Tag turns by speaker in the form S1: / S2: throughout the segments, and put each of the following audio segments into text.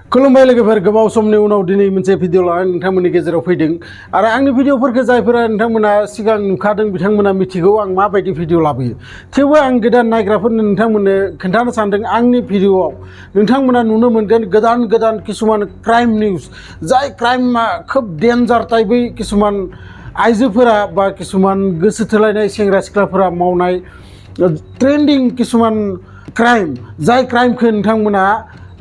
S1: खुलुमबाय लोगोफोर गोबाव समनि उनाव दिनै मोनसे भिडिअ लानानै नोंथांमोननि गेजेराव फैदों आरो आंनि भिडिअफोरखौ जायफोरा नोंथांमोना सिगां नुखादों बिथांमोना मिथिगौ आं माबायदि भिडिअ लाबोयो थेवबो आं गोदान नायग्राफोरनो नोंथांमोननो खोन्थानो सानदों आंनि भिडिअआव नोंथांमोना नुनो मोनगोन गोदान किसुमान क्राइम निउज जाय क्राइमा खोब डेन्जार टाइपै किसुमान आइजोफोरा बा किसुमान गोसो थोलायनाय सेंग्रा सिख्लाफोरा मावनाय ट्रेन्डिं किसुमान क्राइम जाय क्राइमखौ नोंथांमोना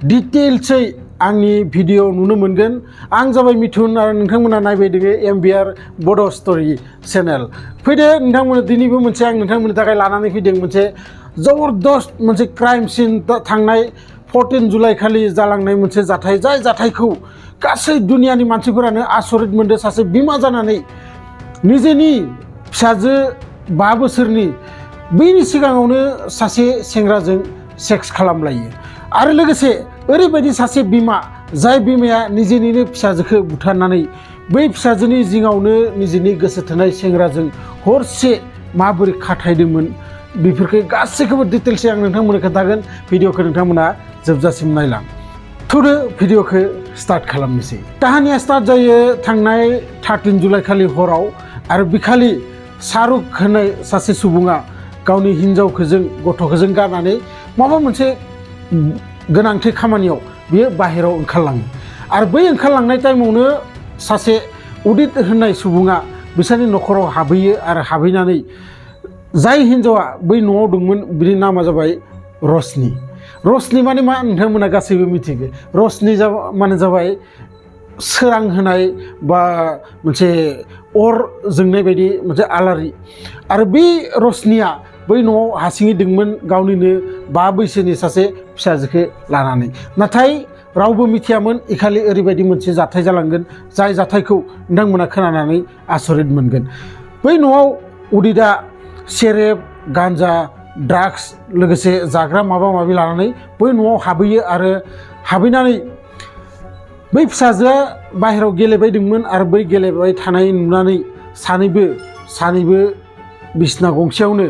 S1: डिटेल्सै आंनि भिडिअ नुनो मोनगोन आं जाबाय मिथुन आरो नोंथांमोना नायबाय दोङो एमबिआर बड' स्ट'री चेनेल फैदो नोंथांमोना दिनैबो मोनसे आं नोंथांमोननि थाखाय लानानै फैदों मोनसे जबरदस्त मोनसे क्राइम सिन थांनाय 14 जुलाइ खालि जालांनाय मोनसे जाथाय जाय जाथायखौ गासै दुनियानि मानसिफोरानो आसरित मोनदों सासे बिमा जानानै निजेनि फिसाजो 5 बोसोरनि बैनि सिगाङावनो सासे सेंग्राजों सेक्स खालामलायो आरो लोगोसे ओरैबायदि सासे बिमा जाय बिमाया निजेनिनो फिसाजोखौ बुथारनानै बै फिसाजोनि जिङावनो निजेनि गोसो थोनाय सेंग्राजों हरसे माबोरै खाथायदोंमोन बेफोरखौ गासैखौबो डिटेल्सै आं नोंथांमोननो खोन्थागोन भिडिअखौ नोंथांमोना जोबजासिम नायलां थुदो भिडिअखौ स्टार्ट खालामनोसै काहानिया स्टार्ट जायो थांनाय 13 जुलाइ खालि हराव आरो बिखालि शाहरुख होननाय सासे सुबुङा गावनि हिन्जावखोजों गथ'खोजों गारनानै माबा मोनसे गोनांथि खामानियाव बियो बाहेरायाव ओंखारलाङो आरो बै ओंखारलांनाय टाइमावनो सासे उदित होननाय सुबुङा बिसोरनि न'खराव हाबहैयो आरो हाबहैनानै जाय हिन्जावा बै न'आव दंमोन बिनि नामा जाबाय रशनि माने मा नोंथांमोना गासैबो मिथिगो रशनि माने जाबाय सोरां होनाय बा मोनसे अर जोंनाय बायदि मोनसे आलारि आरो बे रशनिया बै न'आव हारसिङै दंमोन गावनिनो 5 बैसोनि सासे फिसाजोखौ लानानै नाथाय रावबो मिथियामोन इखालि ओरैबायदि मोनसे जाथाय जालांगोन जाय जाथायखौ नोंथांमोना खोनानानै आसरित मोनगोन बै न'आव उदितआ सेरेब गान्जा ड्राग्स लोगोसे जाग्रा माबा माबि लानानै बै न'आव हाबहैयो आरो हाबहैनानै बै फिसाजोआ बाहेरायाव गेलेबाय दंमोन आरो बै गेलेबाय थानाय नुनानै सानैबो बिसना गंसेयावनो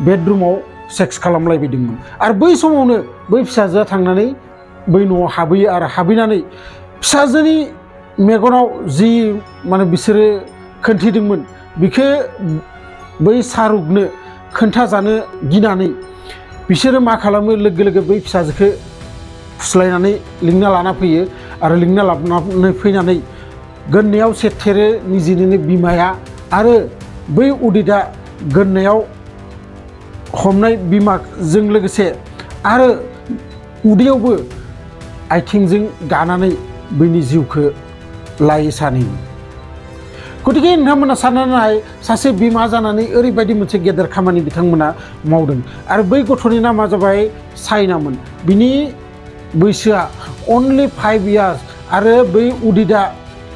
S1: बेडरुमाव सेक्स खालामलायबाय दंमोन आरो बै समावनो बै फिसाजोआ थांनानै बै न'आव हाबहैयो आरो हाबहैनानै फिसाजोनि मेगनाव जि माने बिसोरो खोन्थिदोंमोन बिखौ बै शाहरुखनो खोन्थाजानो गिनानै बिसोरो मा खालामो लोगो लोगो बै फिसाजोखौ फुस्लायनानै लिंना लाना फैयो आरो लिंना लानानै फैनानै गोदनायाव सेथेरो निजेनिनो बिमाया आरो बै उदितआ गोदनायाव हमनाय बिमाजों लोगोसे आरो उदैयावबो आथिंजों गानानै बैनि जिउखौ लायो सानैनि गतिके नोंथांमोना साननानै नाय सासे बिमा जानानै ओरैबायदि मोनसे गेदेर खामानि बिथांमोना मावदों आरो बै गथ'नि नामा जाबाय साइनामोन बिनि बैसोआ अनलि 5 इयार्स आरो बै उदितआ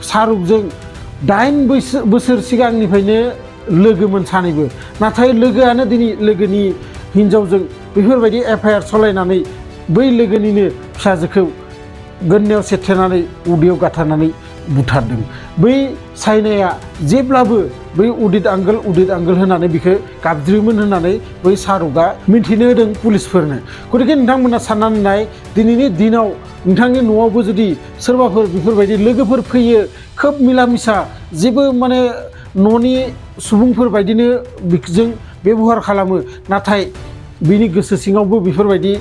S1: शाहरुखजों 8 बोसोर सिगांनिफ्रायनो लोगोमोन सानैबो नाथाय लोगोआनो दिनै लोगोनि हिन्जावजों बेफोरबायदि एफआइआर सालायनानै बै लोगोनिनो फिसाजोखौ गोदनायाव सेथेनानै उदैयाव गाथारनानै बुथारदों बै साइनाया जेब्लाबो बै उदित आंगोल होननानै बिखौ गाबज्रियोमोन होननानै बै शाहरुखआ मिन्थिनो होदों पुलिसफोरनो गतिके नोंथांमोना साननानै नाय दिनैनि दिनाव नोंथांनि न'आवबो जुदि सोरबाफोर बेफोरबायदि लोगोफोर फैयो खोब मिला मिसा जेबो माने न'नि सुबुंफोर बायदिनो बिजों बेबहार खालामो नाथाय बिनि गोसो सिङावबो बेफोरबायदि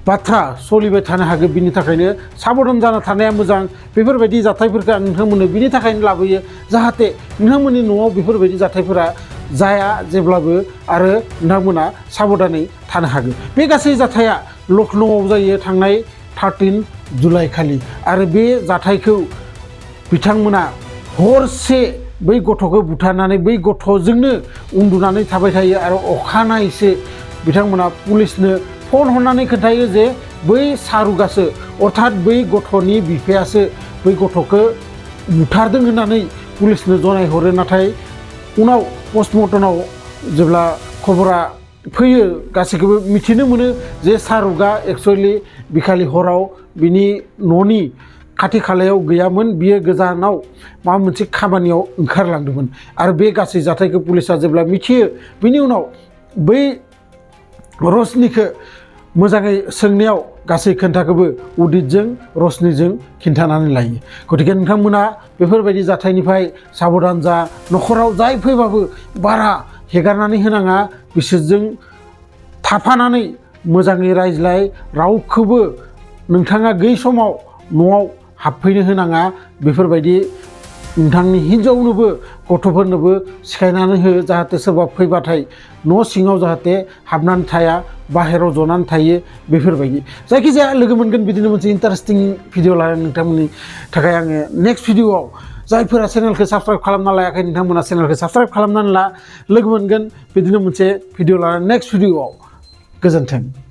S1: बाथ्रा सोलिबाय थानो हागौ बिनि थाखायनो साबधान जाना थानाया मोजां बेफोरबायदि जाथायफोरखौ आं नोंथांमोननो बिनि थाखायनो लाबोयो जाहाथे नोंथांमोननि न'आव बेफोरबायदि जाथायफोरा जाया जेब्लाबो आरो नोंथांमोना साबधानै थानो हागौ बे गासै जाथाया लखनौआव जायो थांनाय 13 जुलाइ खालि आरो बे जाथायखौ बिथांमोना हरसे बै गथ'खौ बुथारनानै बै गथ'जोंनो उन्दुनानै थाबाय थायो आरो अखानायैसो बिथांमोना पुलिसनो फन हरनानै खोन्थायो जे बै शाहरुखआसो अर्थात बै गथ'नि बिफायासो बै गथ'खौ बुथारदों होननानै पुलिसनो जनायहरो नाथाय उनाव पस्टमर्टमाव जेब्ला खबरा फैयो गासैखौबो मिथिनो मोनो जे शाहरुखआ एक्चुअलि बिखालि हराव बिनि न'नि खाथि खालायाव गैयामोन बियो गोजानाव माबा मोनसे खामानियाव ओंखारलांदोंमोन आरो बे गासै जाथायखौ पुलिसा जेब्ला मिथियो बिनि उनाव बै रशनिखौ मोजाङै सोंनायाव गासै खोन्थाखौबो उदितजों रशनिजों खिन्थानानै लायो। गतिके नोंथांमोना बेफोरबायदि जाथायनिफ्राय साबधान जा, न'खराव जाय फैबाबो बारा हेगारनानै होनाङा, बिसोरजों थाफानानै मोजाङै रायज्लाय, रावखौबो नोंथाङा गैयै समाव न'आव हाबफैनो होनाङा। बेफोरबायदि नोंथांनि हिन्जावनोबो गथ'फोरनोबो सिखायनानै हो, जाहाथे सोरबा फैबाथाय न' सिङाव जाहाथे हाबनानै थाया, बाहेराव जनानै थायो। बेफोरबायदि जायखिजाया लोगो मोनगोन बिदिनो मोनसे इन्टारेस्टिं भिडिअ लानानै नोंथांमोननि थाखाय आङो नेक्स्ट भिडिअआव। जायफोरा चेनेलखौ साबस्क्राइब खालामना लायाखै नोंथांमोना चेनेलखौ साबस्क्राइब खालामनानै ला। लोगो मोनगोन बिदिनो मोनसे भिडिअ लानानै नेक्स्ट भिडिअआव। गोजोन्थों।